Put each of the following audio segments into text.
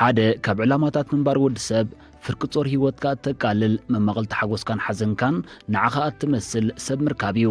ሓደ ካብ ዕላማታት ምንባር ወዲ ሰብ፣ ፍርቂ ጾር ህይወትካ እተቃልል፣ መማቕልቲ ሓጎስካን ሓዘንካን ንዓኻ እትመስል ሰብ ምርካብ እዩ።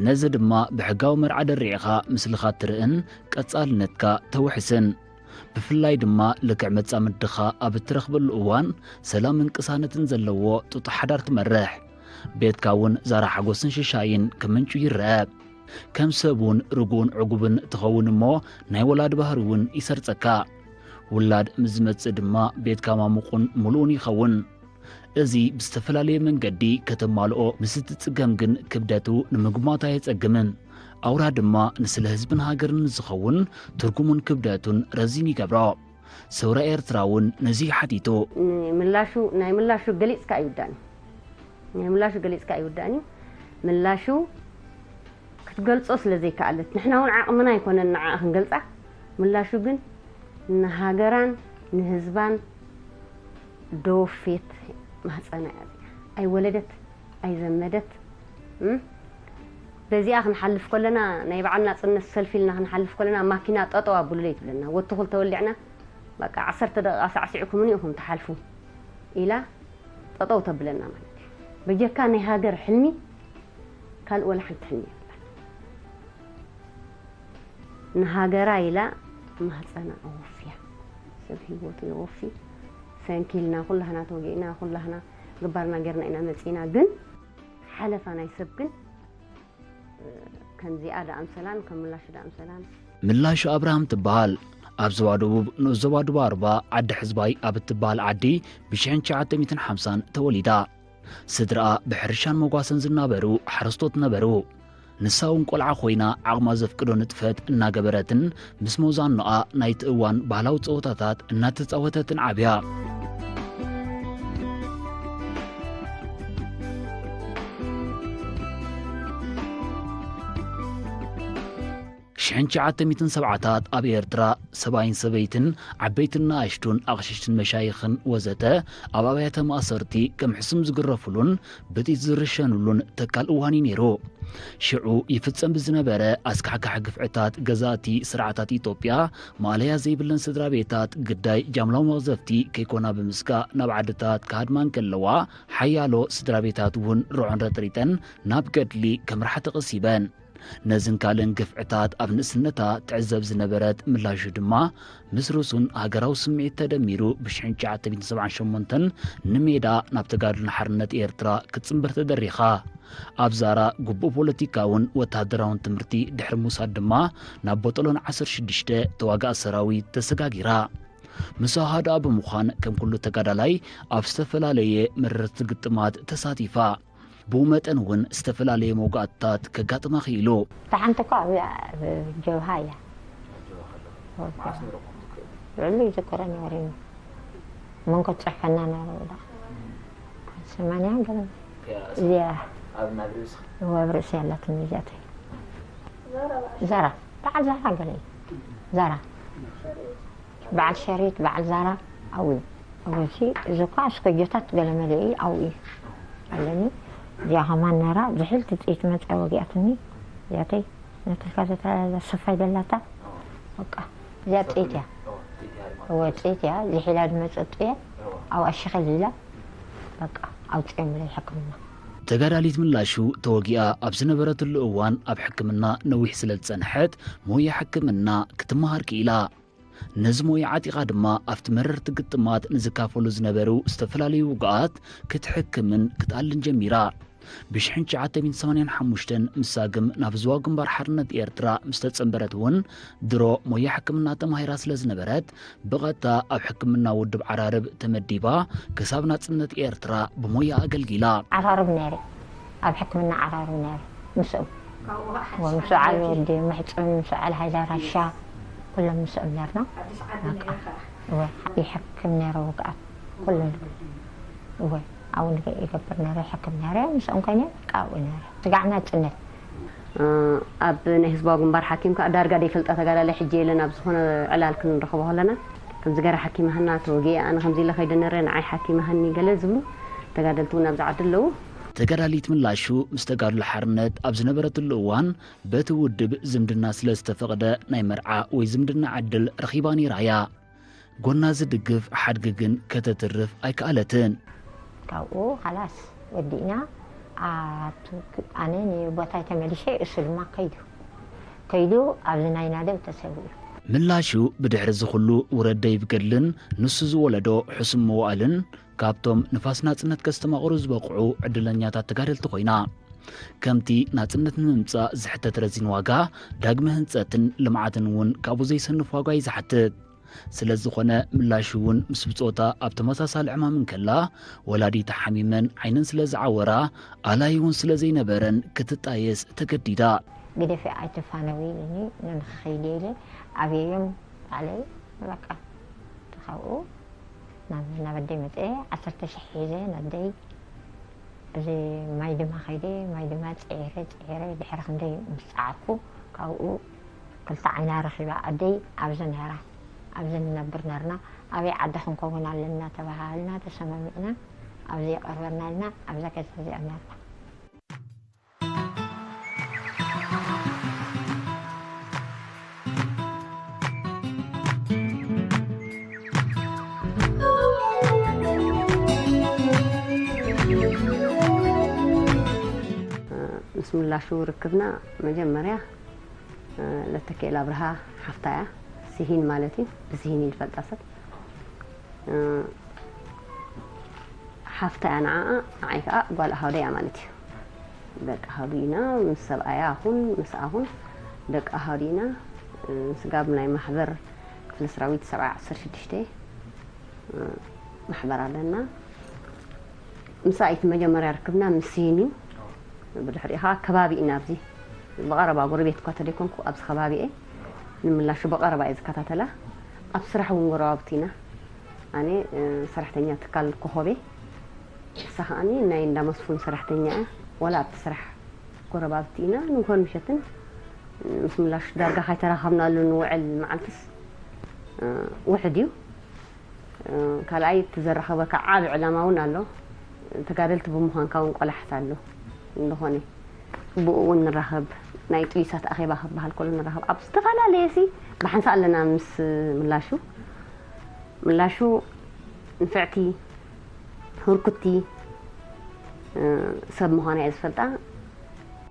ነዚ ድማ ብሕጋዊ መርዓ ደሪዕኻ ምስልኻ ትርእን ቀጻልነትካ ተውሕስን። ብፍላይ ድማ ልክዕ መጻምድኻ ኣብ እትረኽበሉ እዋን፣ ሰላምን ቅሳነትን ዘለዎ ጥጡሕ ሓዳር ትመርሕ። ቤትካ እውን ዛራ ሓጎስን ሽሻይን ከም ምንጩ ይረአ። ከም ሰብ እውን ርጉእን ዕጉብን ትኸውን እሞ፣ ናይ ወላዲ ባህሪ እውን ይሰርጸካ። ውላድ ምስ ዝመጽእ ድማ ቤትካ ማሙቑን ምሉእን ይኸውን። እዚ ብዝተፈላለየ መንገዲ ከተማልኦ ምስ እትጽገም ግን ክብደቱ ንምግማት ኣየጸግምን። ኣውራ ድማ ንስለ ህዝብን ሃገርን ዝኸውን ትርጉሙን ክብደቱን ረዚን ይገብሮ። ሰውራ ኤርትራ እውን ነዚ ሓቲቱ። ምላሹ፣ ናይ ምላሹ ገሊጽካ ኣይውዳእን እዩ። ናይ ምላሹ ገሊጽካ ኣይውዳእን እዩ። ምላሹ ክትገልጾ ስለ ዘይከኣለት፣ ንሕና እውን ዓቕምና ኣይኮነን ንዓኣ ክንገልጻ። ምላሹ ግን ንሃገራን ንህዝባን ደወፌት ማህጸና እያ። ኣይወለደት ኣይዘመደት። እም? በዚኣ ክንሓልፍ ከለና፣ ናይ በዓል ናጽነት ሰልፊ ኢልና ክንሓልፍ ከለና፣ ማኪና ጠጠው ኣብሉለይ ትብለና። ወትኹል ተወሊዕና፣ በቃ፣ ዓሰርተ ደቂቃ ሳዕሲዕኩምኒ ኢኹም ትሓልፉ ኢላ ጠጠው ተብለና ማለት እዩ። በጀካ ናይ ሃገር ሕልሚ ካልእ ወላ ሓንቲ ሕልሚ የብላን። ንሃገራ ኢላ ማህፀና ኣወፍያ፣ ሰብ ህይወቱ የወፊ። ሰንኪልና፣ ኩላህና ተወጊእና፣ ኩላህና ግባርና ጌርና ኢና መፂና። ግን ሓለፋ ናይ ሰብ ግን፣ እ፣ ከምዚኣ ደኣምሰላን ከም ምላሹ ደኣምሰላን። ምላሹ ኣብርሃም ትበሃል። ኣብ ዞባ ደቡብ ንኡስ ዞባ ዱባርባ ዓዲ ሕዝባይ ኣብ እትበሃል ዓዲ ብሽሕን ትሽዓተ ሚእትን ሓምሳን ተወሊዳ። ስድራኣ ብሕርሻን መጓሰን ዝናበሩ ሓረስቶት ነበሩ። ንሳ እውን ቆልዓ ኮይና ዓቕማ ዘፍቅዶ ንጥፈት እናገበረትን ምስ መውዛኖኣ ናይቲ እዋን ባህላዊ ጸወታታት እናተጻወተትን ዓብያ። ሽሕን ትሽዓተ ሚእትን ሰብዓታት ኣብ ኤርትራ ሰብኣይን ሰበይትን፣ ዓበይትን ንኣሽቱን፣ ኣቕሽሽትን መሻይኽን ወዘተ ኣብ ኣብያተ ማእሰርቲ ከም ሕሱም ዝግረፉሉን ብጥይት ዝርሸኑሉን ተካል እዋን እዩ ነይሩ። ሽዑ ይፍጸም ብዝነበረ ኣስካሕካሒ ግፍዕታት ገዛእቲ ስርዓታት ኢትዮጵያ፣ ማእለያ ዘይብለን ስድራ ቤታት ግዳይ ጃምላዊ መቕዘፍቲ ከይኮና ብምስጋእ ናብ ዓድታት ክሃድማ እንከለዋ፣ ሓያሎ ስድራ ቤታት እውን ርዖን ረጥሪጠን ናብ ገድሊ ከምርሓ ተቐሲበን። ነዝን ካልእን ግፍዕታት ኣብ ንእስነታ ትዕዘብ ዝነበረት ምላሹ ድማ፣ ምስ ርሱን ሃገራዊ ስምዒት ተደሚሩ፣ ብሽሕን ትሽዓተ ሚእትን ሰብዓን ሸሞንተን ንሜዳ ናብ ተጋድሎ ሓርነት ኤርትራ ክትጽንበር ተደሪኻ። ኣብ ዛራ ግቡእ ፖለቲካውን ወተሃደራውን ትምህርቲ ድሕሪ ምውሳድ ድማ፣ ናብ ቦጦሎን ዓሰርተ ሽዱሽተ ተዋጋእ ሰራዊት ተሰጋጊራ። ምስ ኣሃዱኣ ብምዃን፣ ከም ኩሉ ተጋዳላይ፣ ኣብ ዝተፈላለየ መረርቲ ግጥማት ተሳቲፋ። ብኡ መጠን እውን ዝተፈላለየ መውጋእትታት ከጋጥማ ክኢሉ። እታ ሓንቲ እኮ ኣብ፣ ኣብ ጀብሃ እያ። ልዕሊ ይዝክሮ ነይሩ እዩ። መንኮ ትጽሕፈና ነይሩ እዳ። ሰማንያን ገለን። እዚኣ ኣብ ናብ ርእስኻ? እዋ፣ ኣብ ርእሲ ያላትኒ እዚኣተይ። ዛራ። በዓል ዛራ ገለ እዩ። ዛራ። በዓል ሸሪት፣ በዓል ዛራ፣ ኣብኡ እዩ። ኣብዚ፣ እዚ እኳ እስኮጆታት ገለ መለ እዩ፣ ኣብኡ እዩ። ኣለኒ። እዚኣ ከማን ነራ፣ ዝሕልቲ ጥይት መፅያ ወጊኣትኒ። እዚኣተይ፣ ነትልካ ዘተላላ ስፋይ ደላታ። በቃ፣ እዚኣ ጥይት እያ። እወ፣ ጥይት እያ። ዝሒላ ድመፀጥ እየ። ኣብኣ ሽኸል ኢላ። በቃ፣ ኣውፅኦም ብለይ ሕክምና። ተጋዳሊት ምላሹ ተወጊኣ ኣብ ዝነበረትሉ እዋን ኣብ ሕክምና ነዊሕ ስለ ዝጸንሐት፣ ሞያ ሕክምና ክትመሃር ክኢላ። ነዚ ሞያ ዓጢቓ ድማ ኣብቲ መረርቲ ግጥማት ንዝካፈሉ ዝነበሩ ዝተፈላለዩ ውጉኣት ክትሕክምን ክትኣልን ጀሚራ። ብሽሕን ትሽዓተ ሚእትን ሰማንያን ሓሙሽተን ምስ ሳግም ናብ ዞባ ግንባር ሓርነት ኤርትራ ምስ ተጸንበረት እውን ድሮ ሞያ ሕክምና ተማሂራ ስለ ዝነበረት ብቐጥታ ኣብ ሕክምና ውድብ ዓራርብ ተመዲባ ክሳብ ናጽነት ኤርትራ ብሞያ ኣገልጊላ። ዓራርብ ነይረ፣ ኣብ ሕክምና ዓራርብ ነይረ ምስኦም። ካብኡ ከዓ ሓድሽ ወ-፣ ምስ ዓዲ በዓል ነይርኪ? ወዲ ምሕጹን፣ ምስ በዓል ሃይለ ራሻ፣ ኩሎም ምስኦም ነርና። ሓድሽ ዓዲ በቃ። ነይርካ? እወ፣ ይሕክም ነይረ ውግኣት፣ ኩሎም። እወ፣ ኣብኡ ንገ-፣ ይገብር ነይረ፣ ይሕክም ነይረ፣ ምስኦም ኮይነ በቃ ኣብኡ ነይረ። ስጋዕ ናጽነት። እ፣ ኣብ ናይ ህዝባዊ ግንባር ሓኪም ከዓ ዳርጋ ደይፈልጣ ተጋዳላይ ሕጂ የለን፣ ኣብ ዝኾነ ዕላል ክንረኸቦ ከለና፣ ከምዚ ገይረ ሓኪማህና ተወጊአ፣ ኣነ ከምዚ ኢለ ከይደ ነረ፣ ንዓይ ሓኪማህኒ ገለ ዝብሉ ተጋደልቲ እውን ኣብዚ ዓዲ ኣለዉ። ተጋዳሊት ምላሹ ምስ ተጋድሎ ሓርነት ኣብ ዝነበረትሉ እዋን በቲ ውድብ ዝምድና ስለ ዝተፈቕደ ናይ መርዓ ወይ ዝምድና ዕድል ረኺባ ነይራ እያ። ጎና ዝድግፍ ሓድጊ ግን ከተትርፍ ኣይከኣለትን። ካብኡ ኻላስ ወዲእና። ኣቱ ኣነ ንቦታይ ተመሊሸ፣ እሱ ድማ ከይዱ ከይዱ ኣብዚ ናይ ናደብ ተሰዊኡ። ምላሹ ብድሕሪ እዚ ኩሉ ውረድ ደይብ ገድልን ንሱ ዝወለዶ ሕሱም መዋእልን ካብቶም ንፋስ ናጽነት ከስተማቕሩ ዝበቕዑ ዕድለኛታት ተጋደልቲ ኮይና። ከምቲ ናጽነት ንምምጻእ ዝሕተት ረዚን ዋጋ፣ ዳግመ ህንጸትን ልምዓትን እውን ካብኡ ዘይሰንፍ ዋጋ እዩ ዝሓትት። ስለ ዝኾነ ምላሹ እውን ምስ ብጾታ ኣብ ተመሳሳሊ ዕማም እንከላ፣ ወላዲታ ሓሚመን ዓይነን ስለ ዝዓወራ፣ ኣላይ እውን ስለ ዘይነበረን ክትጣየስ ተገዲዳ። ግደፊ ኣይትፋነዊ ኢሉኒ፣ ንንክኸይድ ኢለ ኣብየዮም ባዕለይ። በቃ ካብኡ ናብ ናብ ኣደይ መፅአ። ዓሰርተ ሽሕ ሒዘ ናደይ እዚ ማይ ድማ ከይደ፣ ማይ ድማ ፀይረ ፀይረ ድሕሪ ክንደይ ምስ ፀዓርኩ ካብኡ ክልተ ዓይና ረኺባ ኣደይ ኣብዚ ነራ። ኣብዚ ንነብር ነርና። ኣበይ ዓዲ ክንከውን ኣለና ተባሃልና፣ ተሰማሚዕና ኣብዚ ይቐርበና ኢልና ኣብዛ ገዛ እዚኣ ነርና። ምስ ምላሹ ርክብና መጀመርያ ለተኪኤል ኣብርሃ ሓፍታ እያ። ስሂን ማለት እዩ። ብስሂን እዩ ዝፈልጣ ሰብ። ሓፍታ እያ ንዓኣ፣ ንዓይ ከዓ ጓል ኣሃደይ እያ ማለት እዩ። ደቂ ኣሃዱ ኢና፣ ምስ ሰብኣያ ኹን ምስኣ ኹን ደቂ ኣሃዱ ኢና። ስጋብ ናይ ማሕበር ክፍለ ሰራዊት ሰብዓ ዓሰርተ ሽዱሽተ ማሕበር ኣለና። ምሳኣ እቲ መጀመርያ ርክብና ምስ ስሂን እዩ። ብድሕሪኡ ከዓ ከባቢ ኢና ኣብዚ ብቐረባ ጎረቤት እኳ ተደይኮንኩ ኣብዚ ከባቢ እየ። ንምላሹ ብቐረባ እየ ዝከታተላ። ኣብ ስራሕ እውን ጎረባብቲ ኢና። ኣነ ሰራሕተኛ ትካል ኮኾቤ፣ ንሳ ከዓኒ ናይ እንዳ መስፉን ሰራሕተኛ እያ። ዋላ ኣብቲ ስራሕ ጎረባብቲ ኢና። ንግሆን ምሸትን ምስ ምላሹ ዳርጋ ካይተራኸብናሉ ንውዕል መዓልትስ ውሕድ እዩ። ካልኣይ እቲ ዘራኸበካ ዓቢ ዕላማ እውን ኣሎ። ተጋደልቲ ብምዃንካ እውን ቆላሕታ ኣሎ። እንደኾነ ብኡ እውን ንራኸብ፣ ናይ ጥዩሳት ኣኼባ ክበሃል ከሎ ንራኸብ። ኣብ ዝተፈላለየ ሲ ብሓንሳእ ኣለና ምስ ምላሹ። ምላሹ ንፍዕቲ፣ ህርኩቲ ሰብ ምዃና እየ ዝፈልጣ።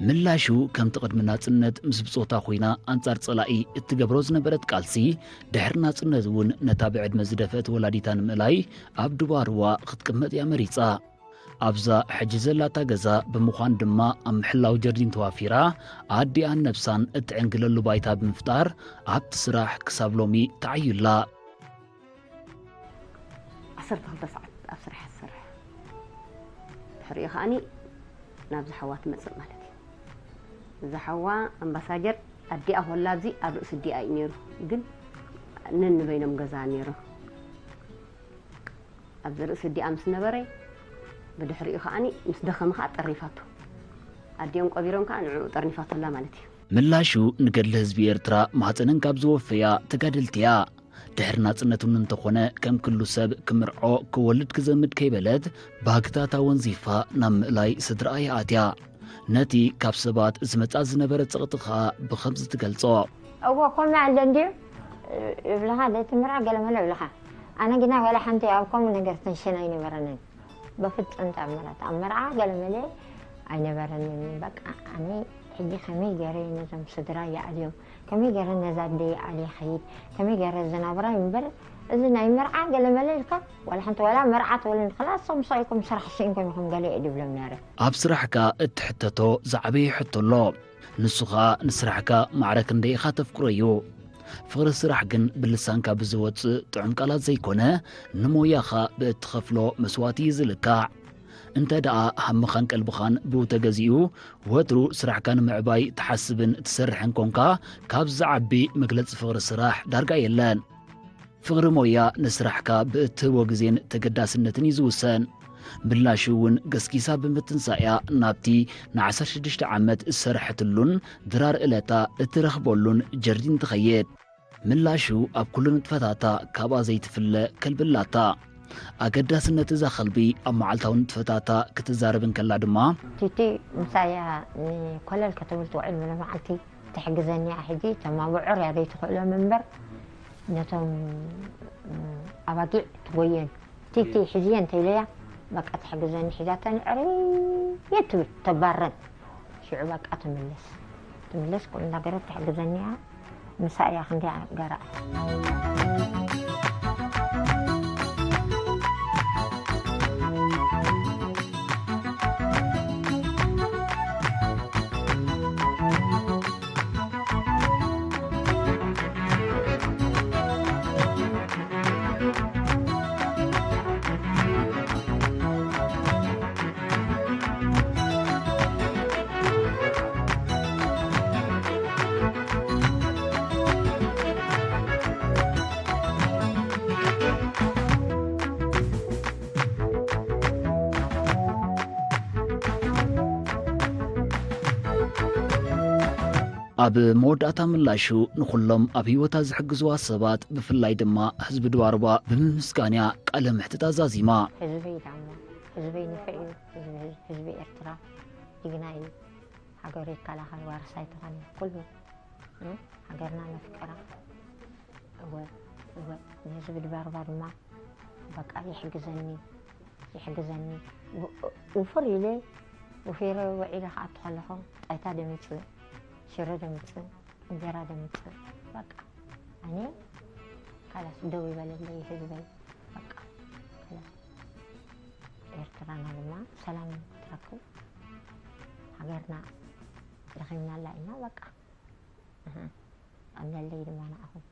ምላሹ ከምቲ ቅድሚ ናጽነት ምስ ብጾታ ኮይና ኣንጻር ጸላኢ እትገብሮ ዝነበረት ቃልሲ፣ ድሕሪ ናጽነት እውን ነታ ብዕድመ ዝደፍአት ወላዲታ ንምእላይ ኣብ ድባርዋ ክትቅመጥ እያ መሪጻ። ኣብዛ ሕጂ ዘላታ ገዛ ብምዃን ድማ ኣብ ምሕላው ጀርዲን ተዋፊራ ኣዲኣን ነብሳን እትዕንግለሉ ባይታ ብምፍጣር ኣብቲ ስራሕ ክሳብ ሎሚ ተዓዩላ። ዓሰርተ ክልተ ሰዓት ኣብ ስራሕ ትሰርሕ። ድሕሪኡ ከዓኒ ናብ ዝሓዋ ትመጽእ ማለት እዩ። እዛ ሓዋ ኣምባሳጀር ኣዲኣ ኮላ ኣብዚ ኣብ ርእሲ ኣዲኣ እዩ ነይሩ፣ ግን ነንበይኖም ገዛ ነይሩ። ኣብዚ ርእሲ ኣዲኣ ምስ ነበረ ብድሕሪኡ ከዓኒ ምስ ደኸመ ከዓ ጠርኒፋቶ። ኣዲኦም ቀቢሮም ከዓ ንዕኡ ጠርኒፋቶላ ማለት እዩ። ምላሹ ንገድሊ ህዝቢ ኤርትራ ማህፀነን ካብ ዝወፈያ ተጋደልቲ እያ። ድሕሪ ናጽነት እውን እንተኾነ ከም ክሉ ሰብ ክምርዖ ክወልድ ክዘምድ ከይበለት ባህግታታ ወንዚፋ ናብ ምእላይ ስድራኣ እያ ኣትያ። ነቲ ካብ ሰባት ዝመጻ ዝነበረ ጸቕጢ ኸኣ ብኸምዚ ትገልጾ። እወ ከምኡ ኣሎ እንድዩ ይብልኻ፣ ዘይትምርዓ ገለ መለ ይብልኻ። ኣነ ግና ዋላ ሓንቲ ኣብ ከምኡ ነገር ተንሽን ኣይነበረንን። በፍጹም ተኣምራት ኣብ መርዓ ገለ መለ ኣይነበረንን። በቃ ኣነ ሕጂ ከመይ ገይረ ነዞም ስድራ ይኣልዮም፣ ከመይ ገይረ ነዛ ኣደይ ኣልየ ኸይድ፣ ከመይ ገይረ ዝናብራ እምበር እዚ ናይ መርዓ ገለ መለ ኢልካ ዋላ ሓንቲ ዋላ መርዓ ትበሉኒ ኸላስ ሶም ሰይኩም ስራሕ ስኢንኩም ኢኹም ገለ እየ ድብሎም ነይረ። ኣብ ስራሕካ እትሕተቶ ዝዓበየ ሕቶ ኣሎ። ንሱ ኸኣ ንስራሕካ ማዕረ ክንደይ ኢኻ ተፍቅሮ እዩ። ፍቕሪ ስራሕ ግን ብልሳንካ ብዝወጽእ ጥዑም ቃላት ዘይኮነ፣ ንሞያኻ ብእትኸፍሎ መስዋእቲ እዩ ዝልካዕ። እንተ ደኣ ሃምኻን ቀልብኻን ብኡ ተገዚኡ፣ ወትሩ ስራሕካ ንምዕባይ ትሓስብን ትሰርሕን ኮንካ፣ ካብ ዝዓቢ መግለጺ ፍቕሪ ስራሕ ዳርጋ የለን። ፍቕሪ ሞያ ንስራሕካ ብእትህቦ ግዜን ተገዳስነትን እዩ ዝውሰን። ምላሹ እውን ገስጊሳ ብምትንሳእያ ናብቲ ንዓሰርተ ሽዱሽተ ዓመት ዝሰርሐትሉን ድራር እለታ እትረኽበሉን ጀርዲን ትኸይድ። ምላሹ ኣብ ኩሉ ንጥፈታታ ካብኣ ዘይትፍለ ከልቢ ኣላታ። ኣገዳስነት እዛ ከልቢ ኣብ መዓልታዊ ንጥፈታታ ክትዛረብ እንከላ ድማ፣ ቲቲ ምሳያ ንኮለል ክትብል ትውዕል ብለመዓልቲ ትሕግዘኒ እያ። ሕጂ እቶም ኣብ ዕርያ ዘይትኽእሎም እምበር ነቶም ኣባጊዕ ትጎየን ቲቲ ሕዝየን ተይለያ በቃ ትሕግዘኒ ሒዛተን ዕርየት ትብል ተባረን። ሽዑ በቃ ትምለስ ትምለስ ኩሉ ነገረት ትሕግዘኒ እያ። ምሳ እያ ክንዲያ ገራ። ኣብ መወዳእታ ምላሹ ንኹሎም ኣብ ህይወታ ዝሕግዝዋ ሰባት ብፍላይ ድማ ህዝቢ ድባርባ ብምምስጋን እያ ቃለ ምሕትት ኣዛዚማ። ህዝበይ ዳሞ ህዝበይ ንፍዕ እዩ። ህዝቢ ህዝቢ ኤርትራ ጅግና እዩ። ሃገሩ ይከላኸል ዋርሳይ ተኾነ ኩሉ ሃገርና ነፍቅራ። እወ እወ ንህዝቢ ድባርባ ድማ በቃ ይሕግዘኒ ይሕግዘኒ ውፍር ኢለ ውፊረ ውዒለ ክኣቱ ከለኹ ጣይታ ደምፅእ ሽረ ደምፅእ እንጀራ ደምፅእ በቃ ኣነ ካላስ ደው ይበለለይ ህዝበይ በቃ ካላስ ኤርትራና ድማ ሰላም ትረክብ ሃገርና ደኺምናላ ኢና በቃ ቀንየለይ ድማ ንዓኹም።